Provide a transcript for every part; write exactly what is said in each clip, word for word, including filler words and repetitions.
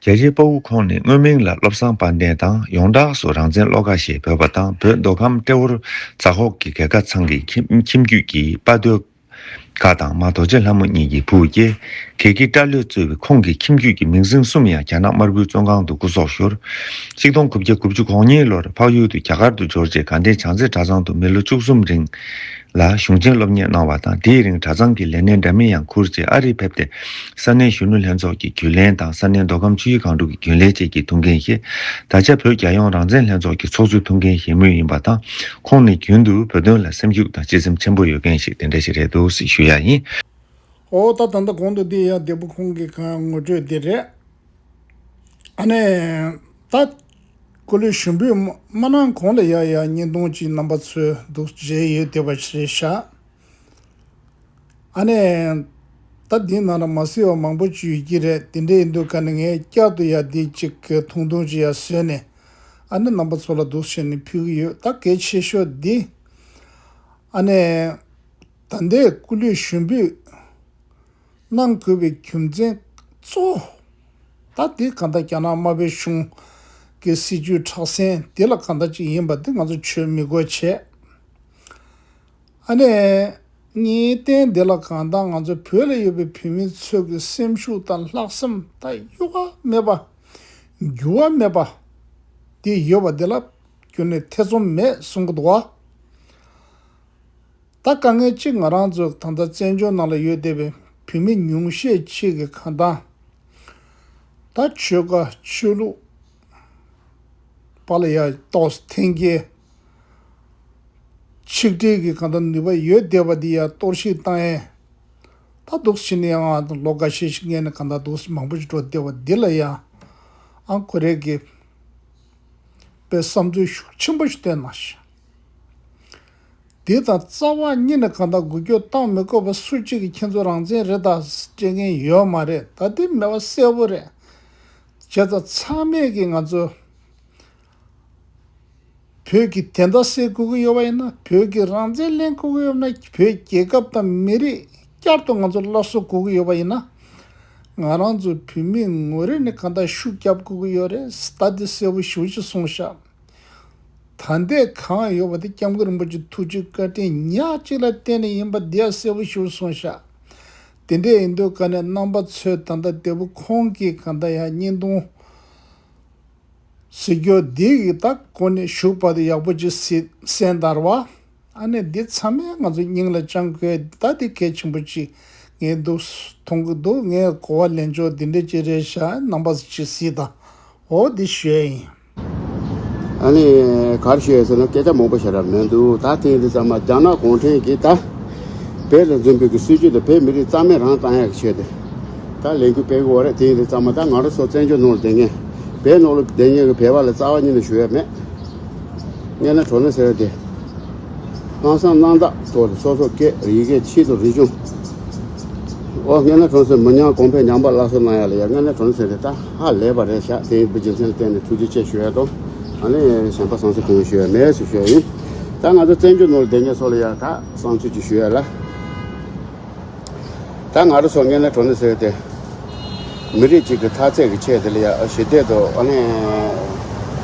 རྒྱལ་སྤྱིའི་དཔའ་བོ་ཁོངས་ནས་དངོས་མིང་ལ་བློ་བཟང་དཔལ་ལྡན་དང་། ཡོངས་གྲགས་སུ་རང་བཙན་བློ་དགའ་ཞེས་འབོད་པ་དང་། བོད་མདོ་ཁམས་ཏྲེ་ཧོར་ཛ་ཧོག་གི་རྒེད་ཁ་ཚང་གི་ཁྱིམ་ཁྱིམ་རྒྱུད་ཀྱི་དཔའ་སྡོད་ཁག་དང་། མ་རྡོ་རྗེ་ལྷ་མོ་གཉིས་ཀྱི་བུ་སྐྱེས། སྒེར་གྱི་སྐྲ་ལོས་གཙོས་པའི་ཁོང་གི་ཁྱིམ་རྒྱུད་ཀྱི་མིང་སྲིང་གསུམ་ཡང་རྒྱ་ནག་དམར་པོའི་བཙོན་ཁང་དུ་སྐུ་སྲོག་ཤོར། ཆིག་སྟོང་དགུ་བརྒྱ་དགུ་བཅུ་གོ་གཉིས་ལོར་འཕགས་ཡུལ་དུ་རྒྱ་གར་དུ་འབྱོར་རྗེས། དགའ་ལྡན་བྱང་རྩེ་གྲྭ་ཚང་དུ་མི་ལོ་བཅུ་གསུམ་རིང་ལ་གཞུང་ཆེན་སློབ་གཉེར་གནང་བ་དང་། དེའི་རིང་གྲྭ་ཚང་གི་ལས་སྣེ་འདྲ་མིན་ཡང་ཁུར་རྗེས། ཨ་རིར་ཕེབས་ཏེ། ས་གནས་གཞོན་ནུ་ལྷན་ཚོགས་ཀྱི་རྒྱུན་ལས་དང་། ས་གནས་མདོ་ཁམས་ཆུ་བཞི་སྒང་དྲུག་གི་རྒྱུན་ལས་བཅས་ཀྱི་ཐུགས་འགན་བཞེས། ད་ཆ་བོད་རྒྱལ་ཡོངས་རང་བཙན་ལྷན་ཚོགས་ཀྱི་ཚོགས་གཙོའི་ཐུགས་འགན་བཞེས་མུས་ཡིན་པ་དང་། ཁོང་ནི་རྒྱུན་དུ་བོད་དོན་ལ་སེམས་ཤུགས་དང་གཅེས་སེམས་ཆེན་པོ་ཡོད་མཁན་ཞིག་དེ་འདྲ་ཞིག་རེད་འདུག་ཞུ་ཡ་ཡིན། ཨོ་ད་ད་ལྟ་གོང་དུ་འདི་ཡ་འདས་པོ་ཁོང་གི་གང་ངོ་སྤྲོད་འདི་རེད། ཨ་ནི་ད་སྐུ་ལུས་ཞུ་འབུལ་མ་གནང་གོང་ལ་ཡ་ཡ་བརྙན་ཐུང་ཅིག་རྣམ་པ་ཚོས་འདུག་མཇལ་ཡོད་བསྡད་པ་ཞིག་རེད་ཤག་ཨ་ནི་ད་འདི་ནང་ལ་མ་གསལ་བ་མང་པོ་ཅིག་ཡོད་ཀྱི་རེད། དེ་འདྲ་ཡིན་དུས་ཀ་ནི་ངས་བསྐྱར་དུ་ཡ་འདི་ཅིག་གི་ཐུང་ཐུང་ཅིག་ཡ་བཟོས་ནས། ཨ་ནི་རྣམ་པ་ཚོ་ལ་འདུག་བྱས་ནས་ཕུལ་གྱི་ཡོད། ད་གལ་ཆེ་ཤོས་འདི། ཨ་ནི། ད་ལྟའི་སྐུ་ལུས་ཞུ་འབུལ་གནང་དགོས་པའི་རྒྱུ་མཚན་གཙོ་བོ། ད་འདི་གང་ལྟར་རྒྱ་ནག་དམར་པོའི་གཞུང་གི་སྲིད་བྱུས་ཁྲག་ཟན་འདི་ལ་གང་ལྟར་ཅིག་ཡིན་པ་འདི་ང་ཚོ་ཆོས་མི་དགོས་བྱས། ཨ་ནི། གཉིས་སྟེང་འདི་ལ་གང་ལྟར་ང་ཚོ་བོད་ལ་ཡོད་པའི་བོད་མི་ཚོ་གི་སེམས་ཤུགས་དང་ལྷག་བསམ་དང་གཡོ་བ་མེད་པ། འགྱུར་བ་མེད་པ། འདི་ཡོད་པ་འདི་ལ་ཁྱོན་ནས་ཐེ་ཚོམ་མེད་གསུང་གི་འདུག་བ། ད་དཀའ་ངལ་གཅིག་ང་རང་ཚོ་ད་ལྟ་བཙན་བྱོལ་ནང་ལ་ཡོད་བསྡད་པའི་བོད་མི་ཉུང་ཤས་ཅིག་གི་གང་ལྟར། ད་ཆོལ་ཁ་ཆོས་ལུགས་པ་ལ་ཡ་ཏོག་ཙམ་འཐེན་འཁྱེར་ཆིག་སྒྲིལ་གྱི་གང་ལྟར་ནུས་པ་ཡོད་བསྡད་པ་འདི་ཡ་གཏོར་བཤིག་བཏང་ཡས། ད་འདུག་སེ་བྱས་ནས་ཡང་ལོ་འགའ་ཤས་ཤིག་སྔོན་ནས་གང་ལྟར་འདུག་སེ་མང་པོ་ཞིག་འགྲོ་བསྡད་པ་འདི་ལ་ཡ། ཨང་ཁོ་རེ་གི་དཔེ་བསམ་ཚུལ་ཤུགས་ཆེན་པོ་ཞིག་བཏོན་གནང་ཤག་འདི་དང་རྩ་བ་ཉིད་ནས་གང་ལྟར་འགུལ་སྐྱོད་བཏང་མི་དགོས་པ་སུ་གཅིག་གིས་ཁྱེད་ཚོ་རང་བཙན་རེད་ད་སྤྲད་མཁན་ཡོད་མ་རེད། ད་འདི་མེད་པ་གསལ་པོ་རེད། བྱས་ཙང་ཚང་མས་ཀྱིས་ང་ཚོ་བོད་ཀྱི་བདེན་མཐའ་གསལ་དགོས་ཀྱི་ཡོད་པ་ཡིན་ན། བོད་ཀྱི་རང་བཙན་ལེན་དགོས་ཀྱི་ཡོད་པ་ན། བོད་རྒྱལ་ཁབ་དང་མི་རིགས་བསྐྱར་དུ་ང་ཚོ་སླར་གསོ་དགོས་ཀྱི་ཡོད་པ་ཡིན་ན། ང་རང་ཚོ་བོད་མི་ངོ་རེ་ནས་གང་ལྟར་ཤུགས་རྒྱབ་དགོས་ཀྱི་ཡོད་རེད། ད་འདི་གསལ་པོ་ཞེ་པོ་ཅིག་གསུངས་ཤག་ད་ལྟའི་གང་ཡོད་པ་དེ་སྐྱབས་མགོན་རིན་པོ་ཆེ་ཐུགས་རྗེ་བཀའ་དྲིན་ཉག་གཅིག་ལ་བརྟེན་ནས་ཡིན་པ་འདི་ཡང་གསལ་པོ་ཞེ་པོ་གསུངས་ཤག་དེ་འདྲ་ཡིན་དུས་ཀ་ནས་རྣམ་པ་ཚོས་ད་ལྟ་འདས་པོ་ཁོང་གིས་གང་ལྟར་ཡང་བརྙན་ཐུང་གཟིགས་རྒྱུ་འདི་གི་ད་གོ་ནས་གཞུག་བར་དུ་ཡག་པོ་ཅིག་གཟིགས་གསན་དར་བ། ཨ་ནི་འདི་ཚང་མས་ང་ཚོ་སྙིང་ལ་བཅངས་དགོས། ད་འདི་གལ་ཆེན་པོ་ཅིག་ངས་འདུག་མཐོང་གི་འདུག་ངས་གོ་བ་ལེན་ཕྱོགས་འདི་འདྲ་ཅིག་རེད་ཤག་རྣམ་པ་ཚོ་ཅིག་གཟིགས་དང་། འོ་འདི་ཞུ་ཡ་ཡིན། ཨ་ནི་ག་རེ་ཞུ་ཡ་ཟེར་ན་སྐད་ཆ་མང་པོ་བཤད་ར་མི་འདུག་ད་ཐེངས་འདི་ཚང་མ་རྒྱ་ནག་གུང་ཁྲན་གྱིས་ད་བོད་ལ་འཛིན་པའི་གི་སྲིད་བྱུས་དེ་བོད་མི་རིགས་རྩ་མེད་རང་བཏང་ཡག་གི་ཆེད་དུ་ད་ལས་འགུལ་སྤེལ་གི་ཡོད་རེད། དེ་ཡིན་དུས་ཚང་མ་ད་ང་རང་ཚོ་བཙན་བྱོལ་ནང་ལ་བསྡད་མཁན་བོད་ནང་ལ་བསྡད་མཁན་གྱི་བོད་པ་ལ་རྩ་བ་ཉིད་ནས་ཞུ་ཡ་མེད། དངོས་གནས་དྲང་གནས་ཟེར་ཏེ། ལྷག་བསམ་རྣམ་དག་ཐོག་ཏུ་སོ་སོ་སྐད་ཡི་གེ་ཆེད་དུ་རིག་གཞུང་། ཨོ་དངོས་གནས་དྲང་གནས་མི་ཉམས་གོང་འཕེལ་ཉམས་པ་སླར་གསོ་གནང་ཡ་ལ་ཡ་དངོས་གནས་དྲང་གནས་ཟེར་ཏེ་ད་ཧ་ལས་པ་རེད་ཤག་དེ་ཡིན་པའི་རྒྱུ་མཚན་ལ་བརྟེན་ནས་ཐུགས་རྗེ་ཆེ་ཞུ་ཡ་དང་། ཨ་ནི་གཞན་པ་བསམ་ཚུལ་གང་ཡང་ཞུ་ཡ་མེད་ཟེར་ཞུ་ཡ་ཡིན། ད་ང་ཚོ་བཙན་བྱོལ་ནང་ལ་བསྡད་མཁན་ཚོ་ལ་ཡ་ད་བསམ་ཚུལ་ཅིག་ཞུ་ཡ་ལ། ད་ང་རང་ཚོ་དངོས་གནས་དྲང་གནས་ཟེར་ཏེ། མི་རིགས་གཅིག་གི་མཐའ་ཚད་ཀྱི་ཆེད་དེ་ལ་ཡ་ཞི་བདེ་དང་ཨ་ནི།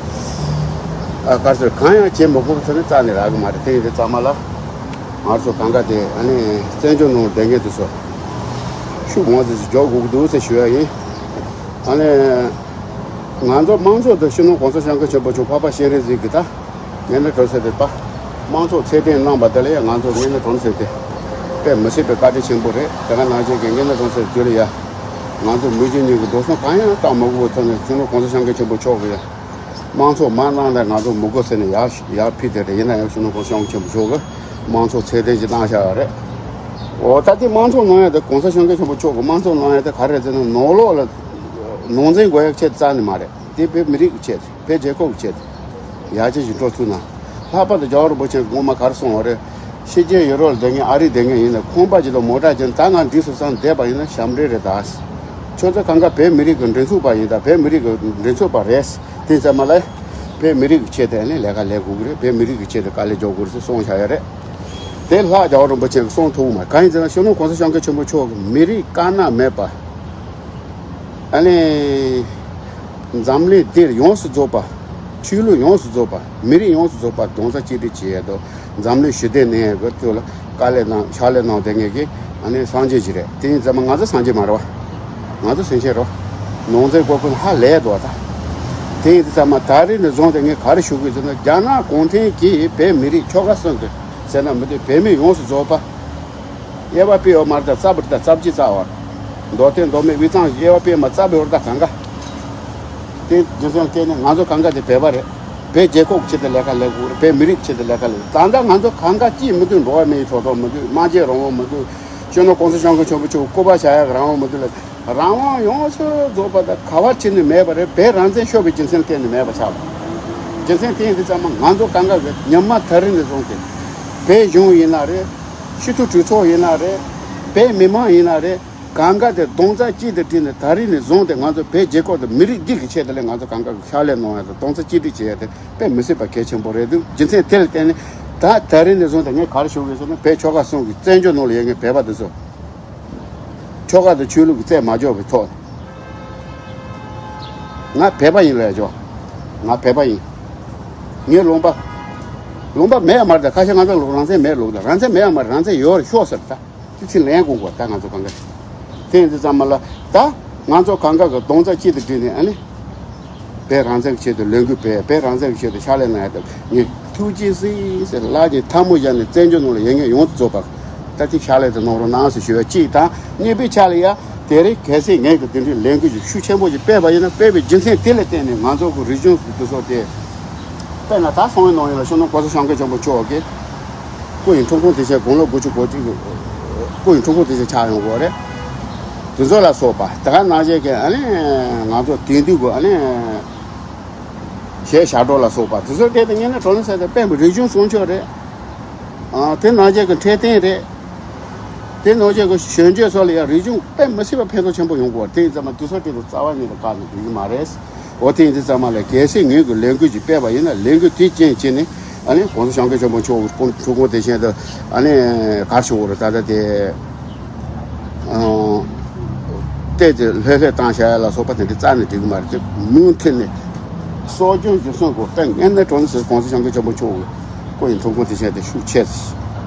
ཨ་དཀར་ཟེར་གང་ཡང་བྱེད་མི་དགོས་པ་ཚོ་ནི་རྩ་ནས་རག་གི་མ་རེད། དེ་ཡིན་དུས་ཚང་མ་ལ། ང་རང་ཚོ་གང་ག་དེ་ཨ་ནི་བཙན་བྱོལ་ནང་བསྡད་མཁན་དེ་ཚོ། ཤུགས་མང་ཙམ་ཞིག་རྒྱག་དགོས་ཀྱི་འདུག་ཟེར་ཞུ་ཡ་ཡིན། ཨ་ནི། ང་ཚོ་དམངས་གཙོ་དང་སྤྱི་ནོར་༸གོང་ས་༸སྐྱབས་མགོན་ཆེན་པོ་མཆོག་འཕགས་པ་སྤྱན་རས་གཟིགས་ཀྱི་ད། ངས་ནི་གྲོང་གསེབ་དེ་པ། དམངས་གཙོ་ཚད་ལྡན་གནང་བ་དེ་ལ་ཡང་ང་ཚོ་ངས་ནི་གྲོང་གསེབ་དེ། དཔེ་མི་སྲིད་པའི་བཀའ་དྲིན་ཆེན་པོ་རེད། དེ་ག་ནང་བཞིན་གྱི་ངས་ནི་གྲོང་གསེབ་དེ་ལ་ཡ། ང་ཚོ་མི་རྒྱུ་གཉིས་ཀྱི་འགྲོ་སོང་གང་ཡང་བཏང་མ་དགོས་པའི་ཐོག་ནས་སྤྱི་ནོར་༸གོང་ས་༸སྐྱབས་མགོན་ཆེན་པོ་མཆོག་གིས་ཡ། དམངས་གཙོ་མ་གནང་ན་ང་ཚོ་མི་དགོས་ཟེར་ནས་ཡར་ཡར་ཕུལ་དེ་རེད། ཡིན་ན་ཡང་སྤྱི་ནོར་༸གོང་ས་༸སྐྱབས་མགོན་ཆེན་པོ་མཆོག་གིས་དམངས་གཙོ་ཚད་ལྡན་ཞིག་གནང་བཞག་ཡོད་རེད། འོ་ད་དེ་དམངས་གཙོ་གནང་ཡ་དེ་༸གོང་ས་༸སྐྱབས་མགོན་ཆེན་པོ་མཆོག་གིས་དམངས་གཙོ་གནང་ཡ་དེ་ག་རེ་རེད་ཟེར་ན་ནང་ལོགས་ལ་ནང་འཛིང་དགོས་ཡ་ཆེད་རྩ་ནས་མ་རེད། དེ་བོད་མི་རིགས་ཀྱི་ཆེད་དེ། བོད་རྒྱལ་ཁབ་ཀྱི་ཆེད་དེ། ཡར་རྒྱས་ཀྱི་འགྲོ་ཐུབ་ན། ལྷག་པར་དུ་རྒྱལ་བ་རིན་པོ་ཆེས་སྔོན་མ་ག་རེ་གསུངས་པ་རེད། ཕྱི་རྒྱལ་ཡུ་རོབ་ལ་བསྡད་མཁན་ཨ་རིར་བསྡད་མཁན་ཡིན་ན་ཁང་པ་ཅིག་དང་མོ་ཊ་ཅིག་ད་ང་འགྲིག་སོང་བསམ་བསྡད་པ་ཡིན་ན་ཞབས་འདྲེན་རེད་ད། ཁྱོད་ཚོ་གང་ག་བོད་མི་རིགས་ཀྱི་མགྲིན་ཚབ་པ་ཡིན་ད། བོད་མི་རིགས་ཀྱི་མགྲིན་ཚབ་པ་རེད། དེ་ཙམ་མ་ལས། བོད་མི་རིགས་ཀྱི་ཆེད་དུ་ནི་ལས་ཀ་ལས་དགོས་ཀྱི་རེད། བོད་མི་རིགས་ཀྱི་ཆེད་དུ་དཀའ་ལས་རྒྱག་དགོས་རེད་ཟེར་གསུངས་བཞག་ཡོད་རེད། དེ་ལྷག་རྒྱལ་བ་རིན་པོ་ཆེ་གིས་གསུངས་ཐུབ་མ་གང་ཡིན་ཟེར་ན་སྤྱི་ནོར་༸གོང་ས་༸སྐྱབས་མགོན་ཆེན་པོ་མཆོག་གིས་མི་རིགས་དཀར་ནག་མེད་པ། ཨ་ནི། འཛམ་གླིང་འདིར་ཡོངས་སུ་རྫོགས་པ། ཆོས་ལུགས་ཡོངས་སུ་རྫོགས་པ། མི་རིགས་ཡོངས་སུ་རྫོགས་པ་རྡོག་རྩ་གཅིག་སྒྲིལ་བྱེད་ཡས་དོ། འཛམ་གླིང་ཞི་བདེ་གནས་ཡས་ཀྱི་ཐོག་ལ་དཀའ་ལས་གནང་ཕྱག་ལས་གནང་བསྡད་མཁན་གྱི་ཨ་ནི་སངས་རྒྱས་ཅིག་རེད། དེ་ཡིན་ཙང་མ་ང་ཚོ་སངས་རྒྱས་མ་རེད་བ། ང་ཚོ་སེམས་ཅན་རེད་བ། ནང་ཚན་སྐོར་ཀུན་ཧ་ལས་འདུག་བ་ད། དེ་ཡིན་ཙང་མ་ད་རེས་ནས་བཟུང་སྟེ་ངས་ག་རེ་ཞུ་དགོས་ཟེར་ན། རྒྱ་ནག་གུང་ཁྲན་གྱིས་བོད་མི་རིགས་ཆོལ་ཁ་གསུམ་དུ་ཟེར་ན་མི་འདུག་བོད་མི་ཡོངས་སུ་རྫོགས་པ། དབྱེ་བ་སྤེལ་ཡོད་མ་རེད། ད་རྩ་བར་ད་རྩ་བརྒྱུད་རྩ་བར། མདོ་སྟོད་མདོ་སྨད་དབུས་གཙང་དབྱེ་བ་སྤེལ་མ་རྩ་བའི་བར་ད་གང་ག་དེ་རྒྱུ་མཚན་བལྟས་ནས་ང་ཚོ་གང་ག་དེ་བོད་པ་རེད། བོད་རྒྱལ་ཁབ་ཆེད་དུ་ལས་ཀ་ལས་དགོས་རེད། བོད་མི་རིགས་ཆེད་དུ་ལས་ཀ་ལས། ད་ལྟ་ང་ཚོ་གང་ག་ཅིས་མི་འདུག་འགྲོ་བ་མིའི་ཐོབ་ཐང་མི་འདུག་སྨྲ་བརྗོད་རང་དབང་མི་འདུག་སྤྱི་ནོར་གོང་ས་སྐྱབས་མགོན་ཆེན་པོ་མཆོག་སྐུ་པར་བཞག་ཡག་རང་དབང་མི་འདུག་ལ། རང་དབང་ཡོངས་སུ་རྫོགས་པ་དང་ག་བ་ཕྱིན་ནས་མེད་པ་རེད། བོད་རང་བཙན་ཤོར་བའི་རྒྱུ་མཚན་བརྟེན་ནས་མེད་པ་ཆགས་པ། རྒྱུ་མཚན་དེ་ཡིན་དུས་ཙམ་མ་ང་ཚོ་གང་ག་གི་ཉི་མ་ད་རིང་ནས་བཟུང་སྟེ། བོད་གཞུང་ཡིན་ན་རེད། སྤྱི་འཐུས་གྲོས་ཚོགས་ཡིན་ན་རེད། བོད་མི་མང་ཡིན་ན་རེད། གང་ག་དེ་རྡོག་རྩ་གཅིག་ཏུ་བསྒྲིལ་ནས་ད་རིང་ནས་བཟུང་སྟེ་ང་ཚོ་བོད་རྒྱལ་ཁབ་དང་མི་རིགས་འདི་གི་ཆེད་དུ་ལས་ང་ཚོ་གང་ག་གི་ཕྱག་ལས་གནང་ཡ་དང་རྡོག་རྩ་གཅིག་སྒྲིལ་བྱེད་ཡ་དེ་དཔེ་མི་སྲིད་པ་གལ་ཆེན་པོ་རེད་འདུག་རྒྱུ་མཚན་དེ་ལ་བརྟེན་ནས་ད་ད་རིང་ནས་བཟུང་སྟེ་ངས་ག་རེ་ཞུ་དགོས་ཟེར་ན། བོད་ཆོལ་ཁ་གསུམ་གྱི་བཙན་བྱོལ་ནང་ལ་ཡོད་མཁན་བོད་པ་འདི་ཚོ། ཆོལ་ཁ་དང་ཆོས་ལུགས་ཀྱི་རྩད་མ་འཇོག་པའི་ཐོག་ནས། ང་བོད་པ་ཡིན་ལབ་ཡ་ཅོ། ང་བོད་པ་ཡིན། ངའི་ལུང་པ། ལུང་པ་མེད་ཡ་མ་རེད། ད་ཁ་ཤས་ང་ཚོ་ལུང་རང་བཙན་མེད་ལུགས་ད། རང་བཙན་མེད་ཡ་མ་རེད། རང་བཙན་ཡོད་རེད་ཤོག་ཟེར་ད། དེ་ཚིག་ལན་དགོས་གོ་ད་ང་ཚོ་གང་ག་དེ་ཡིན་དུས་ཙམ་མ་ལ་ད་ང་ཚོ་གང་ག་གི་རྡོག་རྩ་གཅིག་ཏུ་བསྒྲིལ་ནས་ཨ་ནི། བོད་རང་བཙན་གྱི་ཆེད་དུ་ལས་འགུལ་སྤེལ། བོད་རང་བཙན་གྱི་ཆེད་དུ་ཕྱག་ལས་གནང་ཡ་དང་ངས་ཐུགས་རྗེ་གཟིགས་ཟེར་ལག་གི་ཐལ་མོ་སྦྱར་ནས་བཙན་བྱོལ་ནང་ལ་ཡོད་མཁན་ཡོངས་སུ་རྫོགས་པ་ད་ཐེངས་ཕྱག་ལས་དེ་གནང་རོགས་གནང་ཟེར་ཞུ་བ་གཅིག་དང་། གཉིས་པའི་ཆ་ལ་ཡ་དེ་རིང་གལ་སྲིད་ངས་ཀྱི་དེ་འདྲའི་ལས་འགུལ་ཞིག་ཤུགས་ཆེན་པོ་ཞིག་སྤེལ་བ་ཡིན་ན། སྤེལ་བའི་རྒྱུ་མཚན་དེ་ལ་བརྟེན་ནས་ང་ཚོ་གི་རིག་གཞུང་དེ་ཚོ་དེ། དཔེར་ན་ད་སོང་བའི་ནང་ཡིན་ལ་ཤོ་ནོ་གོ་ས་ཤང་ཀེ་ཆེན་པོ་མཆོག་གིས། སྐུ་ཡི་འཁྲུངས་སྐར་དེ་ཆེད་དགུང་ལོ་དགུ་བཅུ་གོ་གཅིག་གི་སྐུ་ཡི་འཁྲུངས་སྐར་དེ་ཆེད་ཆགས་ཡོང་གི་རེད། དེ་ཚོ་ལ་སོགས་པ་དེ་ག་ནང་བཞིན་གྱི་ཨ་ནི་ང་ཚོ་དེང་དུས་ཀྱི་ཨ་ནི་གཞས་ཞབས་བྲོ་ལ་སོགས་པ་དེ་ཚོ་སྐད་དུ་ཉན་ན་གྲོང་ནི་ས་དེ་དཔེ་མི་རིག་གཞུང་སྲུང་སྐྱོབ་རེད། ཨ་དེ་ནང་བཞིན་གྱི་འཕྲོད་བསྟེན་རེད། དེ་ནང་བཞིན་གྱི་གཞོན་སྐྱེས་ཚོ་ལ་ཡང་རིག་གཞུང་དཔེ་མི་སྲིད་པ་ཕན་ཐོགས་ཆེན་པོ་ཡོང་གི་རེད། དེ་ཡིན་ཙང་མ་དེ་ཚོ་སྐད་དུ་རྩ་བ་ཉིད་ནས་བཀག་ནས་འགྲིག་གི་མ་རེད། འོ་དེ་ཡིན་དུས་ཙམ་མ་ལ་གལ་སྲིད་ངོས་ཀྱི་ལས་འགུལ་ཅིག་སྤེལ་བ་ཡིན་ན། ལས་འགུལ་དེའི་རྐྱེན་བྱས་ནས་ཨ་ནི་གོང་ས་སྐྱབས་མགོན་ཆེན་པོ་མཆོག་གི་སྐུ་འཁྲུངས་སྐར་དེ་བཞིན་དུ་ཨ་ནི་ག་རེ་ཞུ་དགོས་རེད། ད་ལྟ་དེ་ཨང་བལྟས་ཏེ་ལྷོད་ལྷོད་བཏང་བྱ་ཡ་ལ་སོགས་པ་དེ་འདྲ་རྩ་ནས་འགྲིག་གི་མ་རེད། དེ་མུ་མཐུད་ནས་གསོ་སྐྱོང་རྒྱུན་སྲུང་དགོས། དཔེ་ངན་ནས་གྲོང་ཚོའི་གོང་ས་སྐྱབས་མགོན་ཆེན་པོ་མཆོག་གི་སྐུ་ཡི་འཁྲུངས་སྐར་དེ་བཞིན་དུ་ཤུགས་ཆེ་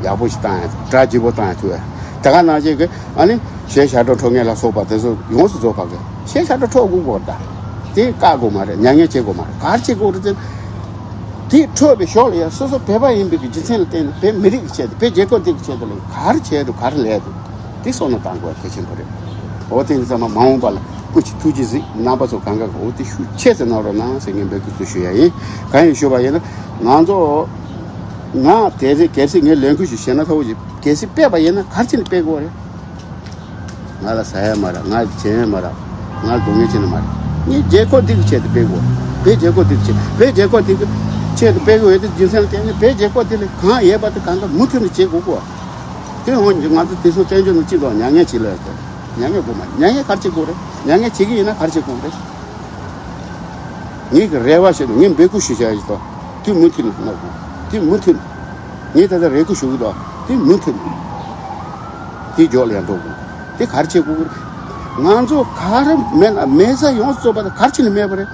ཡག་པོ་ཞིག་བཏང་ཡ། གྲ་རྒྱས་པོ་བཏང་ཡ་ཐུབ་ཡ། དེ་ག་ནང་བཞིན་གྱི་ཨ་ནི་གཞས་ཞབས་བྲོ་འཁྲབ་མཁན་ལ་སོགས་པ་དེ་ཚོ་ཡོངས་སུ་རྫོགས་པ་གི་གཞས་ཞབས་བྲོ་འཁྲབ་དགོས་གོ། ད་དེ་བཀག་དགོས་མ་རེད། མྱ་ངན་བྱེད་དགོས་མ་རེད། ག་རེ་བྱེད་དགོས་རེད་ཟེར། དེ་འཁྲབ་པའི་ཞོར་ལ་ཡང་སོ་སོ་བོད་པ་ཡིན་པའི་གི་རྒྱུ་མཚན་ལ་བརྟེན་ནས་བོད་མི་རིགས་ཀྱི་ཆེད་དུ་བོད་རྒྱལ་ཁབ་འདི་གི་ཆེད་དུ་ལ་ག་རེ་བྱས་འདུག་ག་རེ་ལས་འདུག་དེ་བསམ་བློ་བཏང་དགོས་གལ་ཆེན་པོ་རེད། འོ་དེ་ཡིན་ཙང་མ་མ་འོངས་པ་ལ་སྐུ་མཁྱེན་ཐུགས་རྗེ་གཟིགས། རྣམ་པ་ཚོ་གང་ག་གི་འོ་དེ་ཤུགས་ཆེ་ཙམ་གནང་རོགས་གནང་ཟེར་ངས་འབོད་སྐུལ་དུ་ཞུ་ཡ་ཡིན། གང་ཡིན་ཞུ་བ་ཡིན་ན་ང་ཚོ་ང་དེ་རེད། གལ་སྲིད་ངས་ལས་འགུལ་ཞིག་བྱས་ན་ཐོག་ཅིག་གལ་སྲིད་སྤེལ་བ་ཡིན་ན་ག་རེ་བྱས་ནས་སྤེལ་དགོས་རེད། ང་ལ་ཟ་ཡ་མ་རག་ང་ལ་བྱེད་ཡ་མ་རག་ང་ལ་སྡུག་བསྔལ་ཅི་ནས་མ་རག་ངས་རྒྱལ་ཁབ་འདི་གི་ཆེད་དུ་སྤེལ་དགོས། བོད་རྒྱལ་ཁབ་འདི་གི་ཆེད། བོད་རྒྱལ་ཁབ་འདི་གི་ཆེད་དུ་སྤེལ་དགོས་ཡོད་དེ་རྒྱུ་མཚན་ལ་བརྟེན་ནས་བོད་རྒྱལ་ཁབ་འདི་ལ་གང་ཡོད་པ་དེ་གང་ག་མུ་མཐུད་ནས་བྱེད་དགོས་གོ། དེ་འོང་ང་ཚོ་དེ་ཚོ་བཙན་བྱོལ་ནང་སྤྱི་ཚོགས་མྱ་ངན་བྱེད་ལ་ཡོད་དེ། མྱ་ངན་དགོས་མ་རེད། མྱ་ངན་ག་རེ་བྱེད་དགོས་རེད། མྱ་ངན་བྱེད་ཀྱི་ཡིན་ན་ག་རེ་བྱེད་དགོས་རེད། ངེད་ཀྱི་རེ་བ་ཞིག་ངས་འབོད་སྐུལ་ཞུ་བྱ་ཡིན་ཏོ། དེ་མུ་མཐུད་ནས་གནང་དགོས། དེ་མུ་མཐུད་ནས། ངས་ད་ལྟ་རེ་སྐུལ་ཞུ་གི་འདུག་དེ་མུ་མཐུད་ནས། དེ་མཇུག་ལ་ཡང་འགྲོ་དགོས། དེ་ག་རེ་བྱེད་དགོས་ཀྱི་རེད། ང་ཚོ་ག་རེ་མེད་ན་མེད་ས་ཡོངས་སུ་རྫོགས་པ་དེ་ག་རེ་བྱས་ནས་མེད་པ་རེད།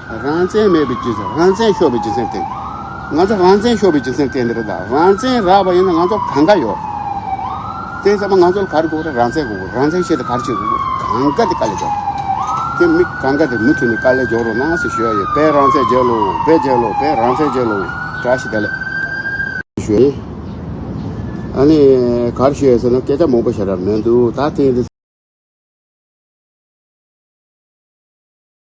རང་བཙན་མེད་པའི་རྒྱུ་མཚན། རང་བཙན་ཤོར་བའི་རྒྱུ་མཚན་དེ། ང་ཚོ་རང་བཙན་ཤོར་བའི་རྒྱུ་མཚན་དེ་འདི་རེད་ད། རང་བཙན་རག་པ་ཡིན་ན་ང་ཚོ་གང་ག་ཡོད། དེ་ཚང་མ་ང་ཚོ་ལ་ག་རེ་དགོས་རེད། རང་བཙན་དགོས་རེད། རང་བཙན་ཆེད་དུ་ག་རེ་བྱེད་དགོས་རེད། གང་ག་དེ་དཀའ་ལས་རྒྱོབ། དེ་མི་གང་ག་དེ་མུ་མཐུད་ནས་དཀའ་ལས་རྒྱོབ་རོགས་གནང་ཟེར་ཞུ་ཡ་ཡོད། བོད་རང་བཙན་རྒྱལ་ལོ། བོད་རྒྱལ་ལོ། བོད་རང་བཙན་རྒྱལ་ལོ། བཀྲ་ཤིས་བདེ་ལེགས། ཞུ་ཡིན། ཨ་ནི་ག་རེ་ཞུ་ཡ་ཟེར་ན་སྐད་ཆ་མང་པོ་བཤད་ར་མི་འདུག་ད་དེ་འདི།